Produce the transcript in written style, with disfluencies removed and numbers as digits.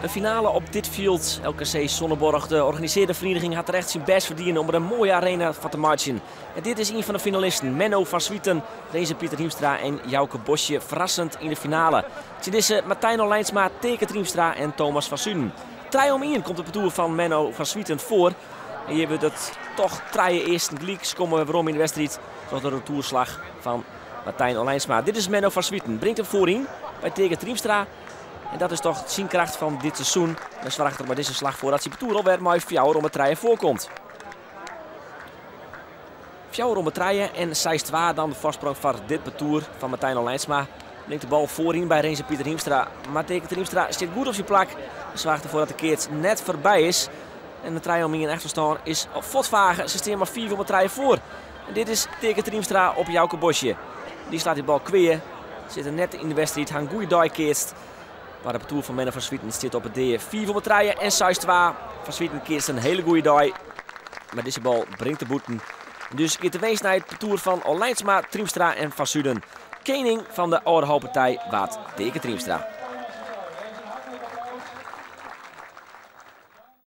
In finale op dit fjild. LKC Sonnenborgh, de organisearjende feriening, hat der echt syn bêst foar dien om der in moaie arena fan te meitsjen. En dit is ien fan de finalisten, Menno van Zwieten, Renze Pieter Hiemstra en Jouke Bosje ferrassend yn de finale. Tsjin dizze Martijn Olijnsma, Teake Triemstra en Thomas van Zuden. 3-1 komt it partoer fan Menno van Zwieten foar. En hjir wurdt it toch trije earsten gelyk. Se komme werom yn de wedstriid troch de retoerslach fan Martijn Olijnsma. Dit is Menno van Zwieten. Bringt him foaryn by Teake Triemstra. En dat is toch syn kracht fan dit seizoen. En soarget der mei dizze slach foar dat syn partoer alwer mei 4-3 foarkomt. 4-3 en 6-2 dan de foarsprong foar dit partoer fan Martijn Olijnsma. Bringt de bal foaryn by Renze Pieter Hiemstra. Mar Teake Triemstra stiet goed op syn plak. En soarget derfoar dat de keats net foarby is. En de 3-1 efterstân is fuortfage. Se stean mar 5-3 foar. En dit is Teake Triemstra op Jouke Bosje. Dy slacht dy bal kwea. Sit der net yn de wedstriid. Ha in goede dei keatst. Mar it partoer fan Menno van Zwieten stiet op it dea. 5-3 en 6-2. Van Zwieten keatst in hiele goede dei. Mar dizze bal bringt de bûten. Dus giet de winst nei it partoer fan Olijnsma, Triemstra en Van Zuden. Kening fan de âlde houpartij waard Teake Triemstra.